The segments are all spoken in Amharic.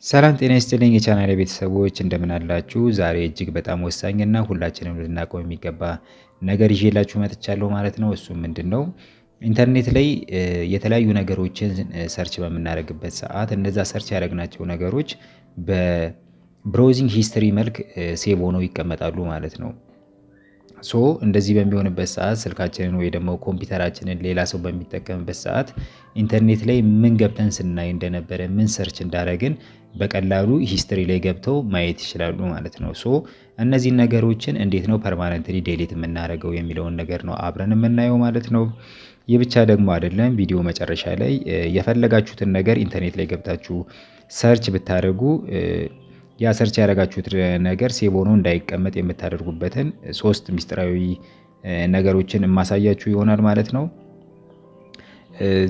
ሰላም ጤና ይስጥልኝ የቻናል ቤተሰቦች፣ እንደምን አላችሁ? ዛሬ እጅግ በጣም ወሳኝና ሁላችንም ልናውቀው የሚገባ ነገር ይዤላችሁ መጥቻለሁ ማለት ነው። እሱም ምንድን ነው? ኢንተርኔት ላይ የተለያዩ ነገሮችን search በምናደርግበት ሰዓት እነዛ search ያደረግናቸው ነገሮች በ browsing history መልክ save ሆነው ይቀመጣሉ ማለት ነው። So እንደዚህ በሚሆንበት ሰዓት ስልካችንን ወይ ደግሞ ኮምፒውተራችንን ሌላ ሰው በሚጠቀምበት ሰዓት ኢንተርኔት ላይ ምን ገብተን ስናይ እንደነበረ፣ ምን search እንዳደረግን በቀላሉ history ላይ ገብተው ማየት ይችላሉ ማለት ነው። So እነዚህን ነገሮችን እንዴት ነው permanently delete የምናደርገው የሚለውን ነገር ነው አብረን የምናየው ማለት ነው። ይህ ብቻ ደግሞ አይደለም። ቪዲዮ መጨረሻ ላይ የፈለጋችሁትን ነገር ኢንተርኔት ላይ ገብታችሁ search ብታደርጉ ያ search ያደረጋችሁት ነገር save ሆኖ እንዳይቀመጥ የምታደርጉበትን ሶስት ሚስጥራዊ ነገሮችን የማሳያችሁ ይሆናል ማለት ነው።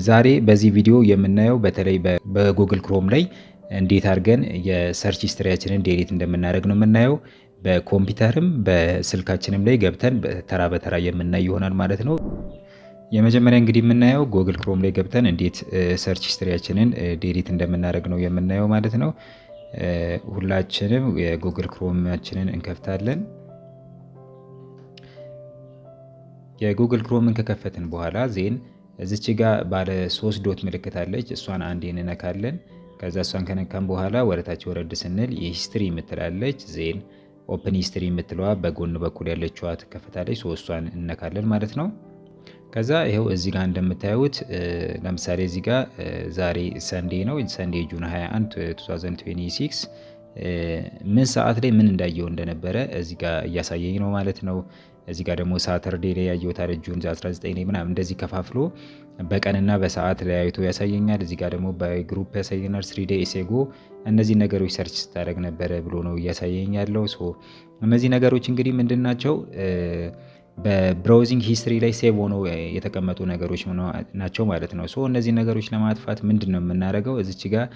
ዛሬ በዚህ ቪዲዮ የምናየው በተለይ በ Google Chrome ላይ እንዴት አድርገን የ search history ያችንን delete እንደምናደርግ ነው የምናየው። በኮምፒውተርም በስልካችንም ላይ ገብተን ተራ በተራ የምናይ ይሆናል ማለት ነው። የመጀመሪያ እንግዲህ የምናየው Google Chrome ላይ ገብተን እንዴት search history ያችንን delete እንደምናደርግ ነው የምናየው ማለት ነው። ሁላችንም የ Google Chrome ኣችንን እንከፍታለን። የ Google Chrome ን ከከፈትን በኋላ then እዚች ጋ ባለ ሶስት dot ምልክት አለች። እሷን አንዴ እንነካለን። ከዛ እሷን ከነካን በኋላ ወደታች ወረድ ስንል የ history የምትላለች፣ then open history የምትለዋ በጎን በኩል ያለችዋ ትከፈታለች። So እሷን እነካለን ማለት ነው። ከዛ ይኸው እዚህ ጋር እንደምታዩት ለምሳሌ እዚህ ጋር ዛሬ Sunday ነው። Sunday June 21 2026 ምን ሰዓት ላይ ምን እንዳየው እንደነበረ እዚህ ጋር እያሳየኝ ነው ማለት ነው። እዚህ ጋር ደግሞ Saturday ላይ ያየሁት አለ፣ June 19 ላይ ምናምን እንደዚህ ከፋፍሎ በቀንና በሰዓት ለያይቶ ያሳየኛል። እዚህ ጋር ደግሞ በ group ያሳየናል። 3 days ago እነዚህ ነገሮች search ስታደርግ ነበረ ብሎ ነው እያሳየኝ ያለው። So እነዚህ ነገሮች እንግዲህ ምንድን ናቸው? በ browsing history ላይ save ሆነው የተቀመጡ ነገሮች ናቸው ማለት ነው። So እነዚህ ነገሮች ለማጥፋት ምንድን ነው የምናደርገው? እዚች ጋር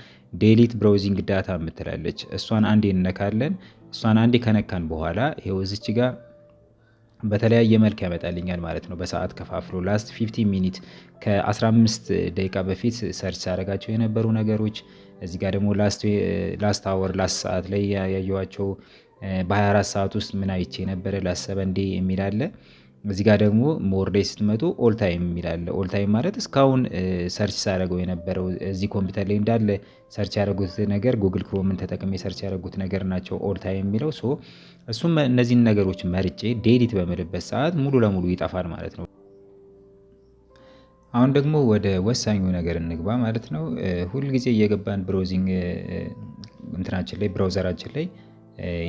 delete browsing data የምትላለች፣ እሷን አንዴ እንነካለን። እሷን አንዴ ከነካን በኋላ ይኸው እዚች ጋር በተለያየ መልክ ያመጣልኛል ማለት ነው። በሰዓት ከፋፍሎ last 15 minute፣ ከ15 ደቂቃ በፊት search ሳደርጋቸው የነበሩ ነገሮች፣ እዚህ ጋር ደግሞ last hour፣ last ሰዓት ላይ ያየኋቸው፣ በ24 ሰዓት ውስጥ ምን አይቼ ነበረ፣ last 7 day የሚል አለ። እዚህ ጋር ደግሞ more ላይ ስትመጡ all time የሚል አለ። All time ማለት እስካሁን search ሳደርገው የነበረው እዚህ ኮምፒውተር ላይ እንዳለ search ያደረጉት ነገር፣ Google Chrome ን ተጠቅሜ search ያደረጉት ነገር ናቸው all time የሚለው። So እሱም እነዚህን ነገሮች መርጬ delete በምልበት ሰዓት ሙሉ ለሙሉ ይጠፋል ማለት ነው። አሁን ደግሞ ወደ ወሳኙ ነገር እንግባ ማለት ነው። ሁል ጊዜ እየገባን browsing እንትናችን ላይ፣ browser ኣችን ላይ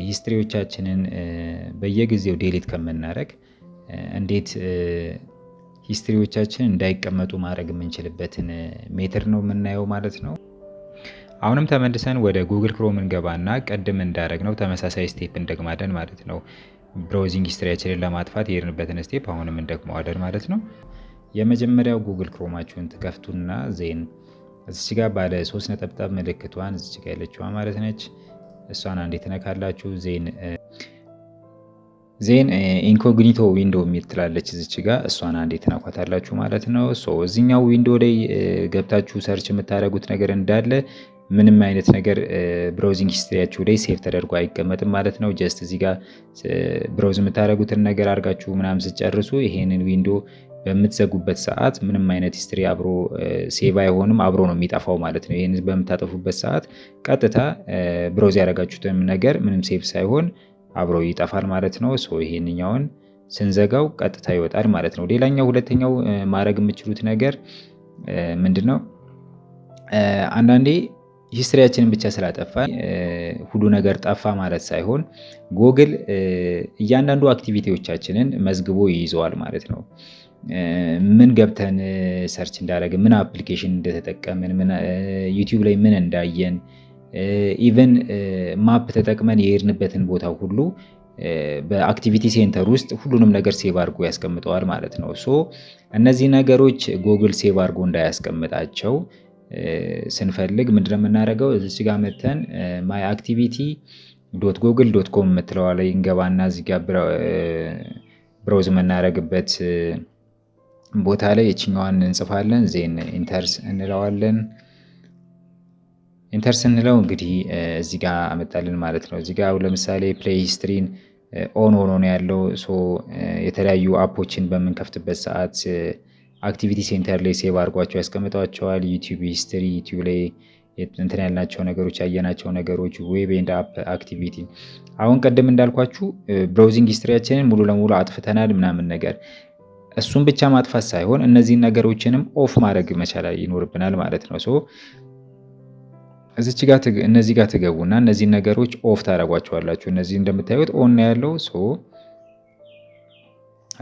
history ዎቻችንን በየጊዜው delete ከምናደርግ እንዴት history ዎቻችን እንዳይቀመጡ ማድረግ የምንችልበትን method ነው የምናየው ማለት ነው። አሁንም ተመልሰን ወደ Google Chrome እንገባና ቅድም እንዳደረግነው ተመሳሳይ step እንደግማለን ማለት ነው። Browsing history ያችንን ለማጥፋት የሄድንበትን step አሁንም እንደግመዋለን ማለት ነው። የመጀመሪያው Google Chrome ኣችሁን ትከፍቱና then እዚች ጋር ባለ ሶስት ነጠብጣብ ምልክቷን፣ እዚች ጋር ያለችዋ ማለት ነች። እሷን አንዴ ትነካላችሁ። Then incognito window የምትላለች እዚች ጋር፣ እሷን አንዴ ትነኳታላችሁ ማለት ነው። So እዚኛው window ላይ ገብታችሁ search የምታደርጉት ነገር እንዳለ ምንም አይነት ነገር browsing history ያችሁ ላይ save ተደርጎ አይቀመጥም ማለት ነው። Just እዚህ ጋር browse የምታደርጉትን ነገር አድርጋችሁ ምናምን ስትጨርሱ ይሄንን window በምትዘጉበት ሰዓት ምንም አይነት history አብሮ save አይሆንም፣ አብሮ ነው የሚጠፋው ማለት ነው። ይሄንን በምታጠፉበት ሰዓት ቀጥታ browse ያደረጋችሁትን ነገር ምንም save ሳይሆን አብሮ ይጠፋል ማለት ነው። So ይሄንኛውን ስንዘጋው ቀጥታ ይወጣል ማለት ነው። ሌላኛው ሁለተኛው ማድረግ የምትችሉት ነገር ምንድነው? አንዳንዴ history ያችንን ብቻ ስላጠፋን ሁሉ ነገር ጠፋ ማለት ሳይሆን ጎግል እያንዳንዱ activity ዎቻችንን መዝግቦ ይይዘዋል ማለት ነው። ምን ገብተን search እንዳደረግን፣ ምን application እንደተጠቀምን፣ YouTube ላይ ምን እንዳየን፣ even map ተጠቅመን የሄድንበትን ቦታ ሁሉ በ activity center ውስጥ ሁሉንም ነገር save አድርጎ ያስቀምጠዋል ማለት ነው። So እነዚህ ነገሮች Google save አድርጎ እንዳያስቀምጣቸው ስንፈልግ ምንድነው የምናደርገው? እዚች ጋር መተን my activity.google.com የምትለዋ ላይ እንገባና እዚህ ጋር browse የምናደርግበት ቦታ ላይ የችኛዋን እንጽፋለን። Then enter እንለዋለን። Enter ስንለው እንግዲህ እዚህ ጋር አመጣልን ማለት ነው። እዚህ ጋር አሁን ለምሳሌ play history ን on ሆኖ ነው ያለው። So የተለያዩ app ኦችን በምንከፍትበት ሰዓት activity center ላይ save አድርጓቸው ያስቀምጧቸዋል። YouTube history፣ YouTube ላይ እንትን ያልናቸው ነገሮች፣ ያየናቸው ነገሮች፣ web and app activity። አሁን ቅድም እንዳልኳችሁ browsing history ያችንን ሙሉ ለሙሉ አጥፍተናል ምናምን ነገር፣ እሱን ብቻ ማጥፋት ሳይሆን እነዚህን ነገሮችንም off ማድረግ መቻል ይኖርብናል ማለት ነው። So እዚች ጋር እነዚህ ጋር ትገቡና እነዚህን ነገሮች off ታደርጓቸዋላችሁ። እነዚህ እንደምታዩት on ነው ያለው። So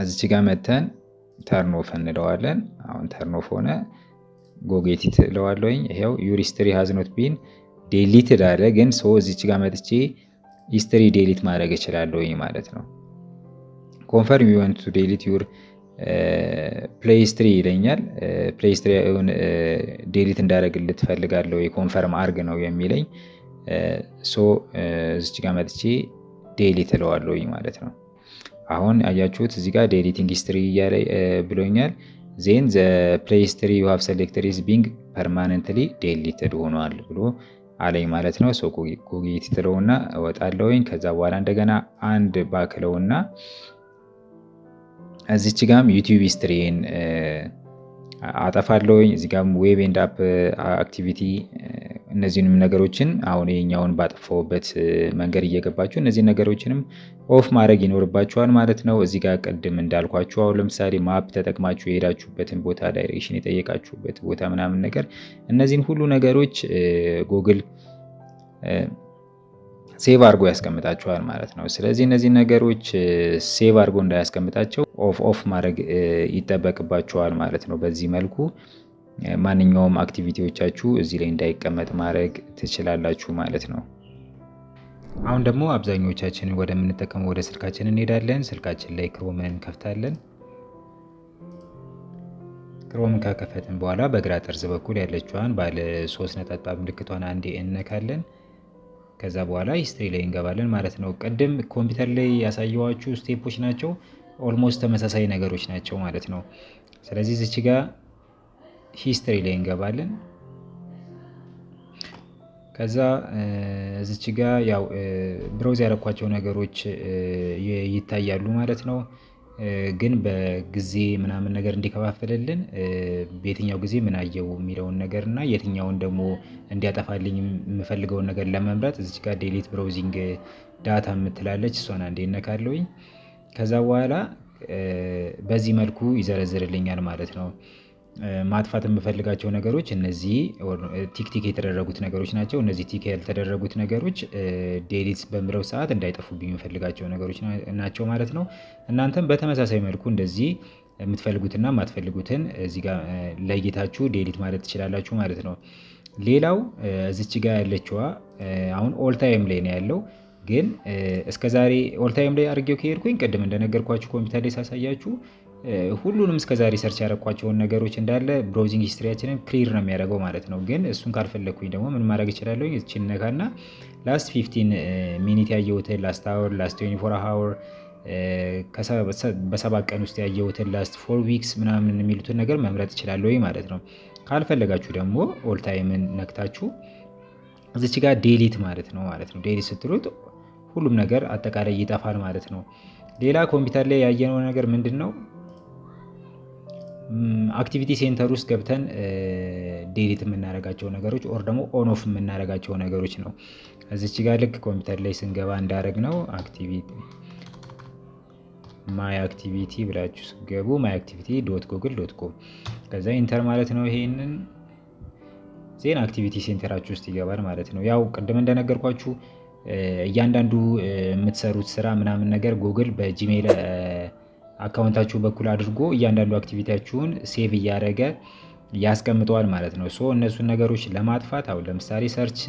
እዚች ጋር መተን turn off እንለዋለን። አሁን turn off ሆነ። Go get it እለዋለሁኝ። ይሄው your history has not been deleted አለ። ግን so እዚች ጋር መጥቼ history delete ማድረግ እችላለሁኝ ማለት ነው። Confirm you want to delete your play history ይለኛል። Play history delete እንዳደረግልህ ትፈልጋለህ ወይ፣ confirm አርግ ነው የሚለኝ። So እዚች ጋር መጥቼ delete እለዋለሁኝ ማለት ነው። አሁን አያችሁት፣ እዚህ ጋር deleting history እያለ ብሎኛል። Then the play history you have selected is being permanently deleted ሆኗል ብሎ አለኝ ማለት ነው። So go get it እለውና እወጣለሁኝ። ከዛ በኋላ እንደገና አንድ back እለውና እዚች ጋም YouTube history ን አጠፋለሁኝ። እዚህ ጋም web and app activity፣ እነዚህንም ነገሮችን አሁን ይሄኛውን ባጠፋሁበት መንገድ እየገባችሁ እነዚህን ነገሮችንም off ማድረግ ይኖርባችኋል ማለት ነው። እዚህ ጋር ቅድም እንዳልኳችሁ አሁን ለምሳሌ map ተጠቅማችሁ የሄዳችሁበትን ቦታ፣ direction የጠየቃችሁበት ቦታ ምናምን ነገር፣ እነዚህን ሁሉ ነገሮች ጉግል save አድርጎ ያስቀምጣቸዋል ማለት ነው። ስለዚህ እነዚህን ነገሮች save አድርጎ እንዳያስቀምጣቸው off off ማድረግ ይጠበቅባችኋል ማለት ነው። በዚህ መልኩ ማንኛውም activity ዎቻችሁ እዚህ ላይ እንዳይቀመጥ ማድረግ ትችላላችሁ ማለት ነው። አሁን ደግሞ አብዛኞቻችንን ወደምንጠቀመው ወደ ስልካችን እንሄዳለን። ስልካችን ላይ Chrome ን እንከፍታለን። Chrome ን ከከፈትን በኋላ በግራ ጠርዝ በኩል ያለችዋን ባለ ሶስት ነጠብጣብ ምልክቷን አንዴ እንነካለን። ከዛ በኋላ history ላይ እንገባለን ማለት ነው። ቅድም ኮምፒውተር ላይ ያሳየኋችሁ step ኦች ናቸው። Almost ተመሳሳይ ነገሮች ናቸው ማለት ነው። ስለዚህ እዚች ጋር history ላይ እንገባለን። ከዛ እዚች ጋ ያው browse ያደረኳቸው ነገሮች ይታያሉ ማለት ነው። ግን በጊዜ ምናምን ነገር እንዲከፋፍልልን በየትኛው ጊዜ ምን አየው የሚለውን ነገር እና የትኛውን ደግሞ እንዲያጠፋልኝ የምፈልገውን ነገር ለመምረጥ እዚች ጋር delete browsing data የምትላለች፣ እሷን አንዴ እነካለሁኝ። ከዛ በኋላ በዚህ መልኩ ይዘረዝርልኛል ማለት ነው። ማጥፋት የምፈልጋቸው ነገሮች እነዚህ tick tick የተደረጉት ነገሮች ናቸው። እነዚህ tick ያልተደረጉት ነገሮች delete በምለው ሰዓት እንዳይጠፉብኝ የምፈልጋቸው ነገሮች ናቸው ማለት ነው። እናንተም በተመሳሳይ መልኩ እንደዚህ የምትፈልጉትና የማትፈልጉትን እዚህ ጋር ለይታችሁ delete ማለት ትችላላችሁ ማለት ነው። ሌላው እዚች ጋር ያለችዋ አሁን all time ላይ ነው ያለው፣ ግን እስከዛሬ all time ላይ አድርጌው ከሄድኩኝ ቅድም እንደነገርኳችሁ ኮምፒውተር ላይ ሳሳያችሁ ሁሉንም እስከዛሬ search ያደረኳቸውን ነገሮች እንዳለ browsing history ያችንን clear ነው የሚያደርገው ማለት ነው። ግን እሱን ካልፈለግኩኝ ደግሞ ምን ማድረግ እችላለሁ? እቺን ነካና last 15 minute ያየሁትን፣ last hour፣ last 24 hour፣ በ7 ቀን ውስጥ ያየሁትን፣ last 4 weeks ምናምን የሚሉትን ነገር መምረጥ እችላለሁ ማለት ነው። ካልፈለጋችሁ ደግሞ all time ን ነክታችሁ እዚች ጋር delete ማለት ነው። Delete ስትሉት ሁሉም ነገር አጠቃላይ ይጠፋል ማለት ነው። ሌላ ኮምፒውተር ላይ ያየነው ነገር ምንድን ነው? Activity center ውስጥ ገብተን delete የምናደርጋቸው ነገሮች or ደግሞ on off የምናደርጋቸው ነገሮች ነው። እዚች ጋር ልክ ኮምፒውተር ላይ ስንገባ እንዳደረግነው activity my activity ብላችሁ ስትገቡ myactivity.google.com፣ ከዛ enter ማለት ነው። ይሄንን then activity center ኣችሁ ውስጥ ይገባል ማለት ነው። ያው ቅድም እንደነገርኳችሁ እያንዳንዱ የምትሰሩት ስራ ምናምን ነገር ጉግል በ Gmail account ኣችሁ በኩል አድርጎ እያንዳንዱ activity ያችሁን save እያደረገ ያስቀምጠዋል ማለት ነው። So እነሱን ነገሮች ለማጥፋት፣ አሁን ለምሳሌ search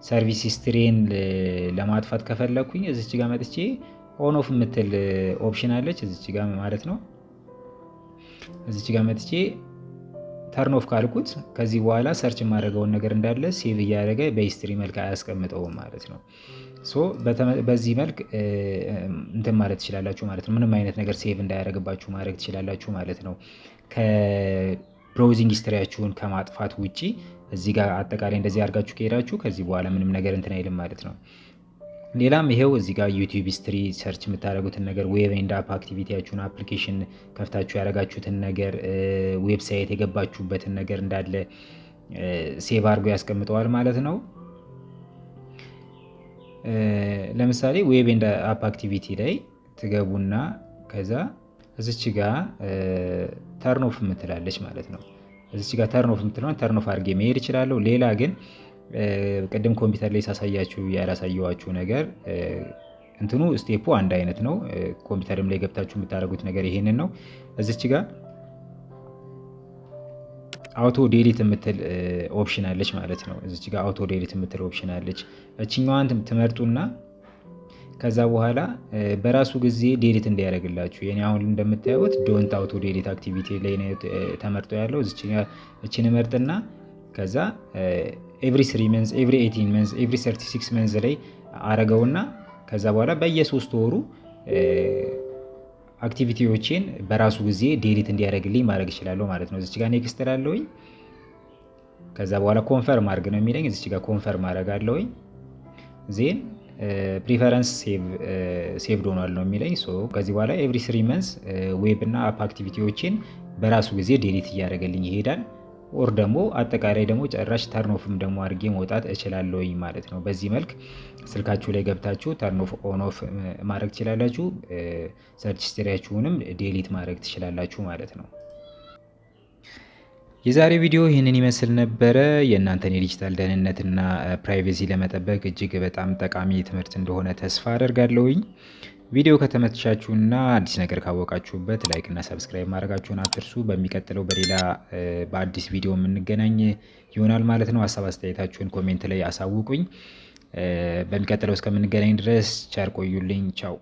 service history ን ለማጥፋት ከፈለግኩኝ እዚች ጋር መጥቼ on off የምትል option አለች እዚች ጋር ማለት ነው። እዚች ጋር መጥቼ turn off ካልኩት ከዚህ በኋላ search የማደርገውን ነገር እንዳለ save እያደረገ በ history መልክ አያስቀምጠውም ማለት ነው። So በዚህ መልክ እንትን ማለት ትችላላችሁ ማለት ነው። ምንም አይነት ነገር save እንዳያደርግባችሁ ማድረግ ትችላላችሁ ማለት ነው። ከ Browsing history ያችሁን ከማጥፋት ውጪ እዚህ ጋር አጠቃላይ እንደዚህ አድርጋችሁ ከሄዳችሁ ከዚህ በኋላ ምንም ነገር እንትን አይልም ማለት ነው። ሌላም ይሄው እዚህ ጋር YouTube history፣ search የምታደርጉትን ነገር፣ web and app activity ያችሁን፣ application ከፍታችሁ ያደረጋችሁትን ነገር፣ website የገባችሁበትን ነገር እንዳለ save አድርጎ ያስቀምጠዋል ማለት ነው። ለምሳሌ web and app activity ላይ ትገቡና ከዛ እዚች ጋ turn off የምትላለች ማለት ነው። እዚች ጋር turn off የምትለውን turn off አድርጌ መሄድ እችላለሁ። ሌላ ግን ቅድም ኮምፒውተር ላይ ሳሳያችሁ ያላሳየኋችሁ ነገር፣ እንትኑ step ኡ አንድ አይነት ነው። ኮምፒውተርም ላይ ገብታችሁ የምታደርጉት ነገር ይሄንን ነው። እዚች ጋር auto delete የምትል option አለች ማለት ነው። እዚች ጋር auto delete የምትል option አለች። እችኛዋን ትመርጡና ከዛ በኋላ በራሱ ጊዜ delete እንዲያደርግላችሁ፣ የኔ አሁን እንደምታዩት don't auto delete activity ላይ ተመርጦ ያለው፣ እችን መርጥና ከዛ every 3 months፣ every 18 months፣ every 36 months ላይ አረገውና ከዛ በኋላ በየ3 ወሩ activity ዎቼን በራሱ ጊዜ delete እንዲያደርግልኝ ማድረግ እችላለሁ ማለት ነው። እዚች ጋር next እላለሁኝ። ከዛ በኋላ confirm አድርግ ነው የሚለኝ። እዚች ጋር confirm አደርጋለሁኝ። Then preference saved ሆኗል ነው የሚለኝ። So ከዚህ በኋላ every 3 months web እና app activity ዎችን በራሱ ጊዜ delete እያደረገልኝ ይሄዳል። Or ደግሞ አጠቃላይ ደግሞ ጨራሽ turn off ም ደግሞ አድርጌ መውጣት እችላለሁኝ ማለት ነው። በዚህ መልክ ስልካችሁ ላይ ገብታችሁ turn off፣ on off ማድረግ ትችላላችሁ። Search history ያችሁንም delete ማድረግ ትችላላችሁ ማለት ነው። የዛሬ ቪዲዮ ይህንን ይመስል ነበረ። የእናንተን የዲጂታል ደህንነትና privacy ለመጠበቅ እጅግ በጣም ጠቃሚ ትምህርት እንደሆነ ተስፋ አደርጋለሁኝ። ቪዲዮ ከተመቻችሁና አዲስ ነገር ካወቃችሁበት like እና subscribe ማድረጋችሁን አትርሱ። በሚቀጥለው በሌላ በአዲስ ቪዲዮ የምንገናኝ ይሆናል ማለት ነው። ሀሳብ አስተያየታችሁን comment ላይ አሳውቁኝ። በሚቀጥለው እስከምንገናኝ ድረስ ቸር ቆዩልኝ። ቻው።